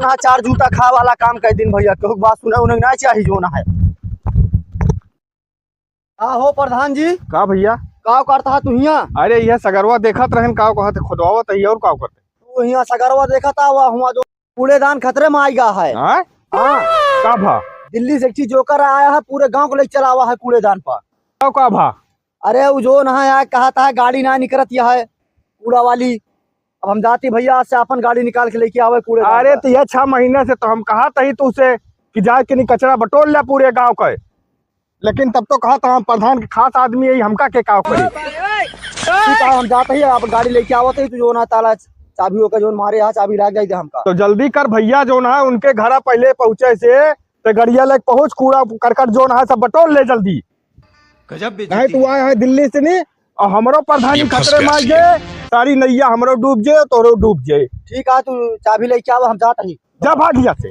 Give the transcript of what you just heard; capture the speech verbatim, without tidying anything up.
ना चार जूता खाए वाला काम कर दिन भइया, केहू के बात सुने उन्हें ना चाही जौन है। का हो प्रधान जी? का भइया? का करत हा तू हियाँ? अरे यह सगरवा देखत रहन, का कहत है, खोदवावत है और का करते? तू हियाँ सगरवा देखत हा, हुआ जो कूड़ेदान खतरे मा आइगा है। हाँ? हाँ। का भा? दिल्ली से एक ठे जोकर आया है, पूरे गाँव को लेके चला हुआ है कूड़ेदान पर। का, का भा? अरे उ जौन है यार, कहत है गाड़ी ना निकरत यह है कूड़ा वाली। अब हम जाती भइया, आज से आपन गाड़ी निकाल के लेके आवे कूड़ेदान अरे पर। तो यह छह महीना से तो हम कहत ही तू से कि जाके नी कचरा बटोर ले पूरे गाँव का, लेकिन तब तो कहत हम प्रधान के खास आदमी है, हमका के का करी? ठीक है, हम जात ही, आप गाड़ी लेके आवत ही, तू जौन है ताला चाबी ओकर जौन मारे है, चाबी लाग जाई दे हमका। तो जल्दी कर भइया, जौन है उनके घरा पहले पहुँचे से, ते गड़िया लेके पहुँच, कूड़ा करकट जौन है सब बटोर ले जल्दी। गजब बेइज्जती नहीं तू है। आया है दिल्ली से नी, और हमरो प्रधानी ये फंस खतरे गया मा सीएम। जे, सारी नैया हमरो डूब जे, तोरो डूब जे। ठीक है, तू चाबी लेके आवा, हम जात ही। जा भाग यहाँ से।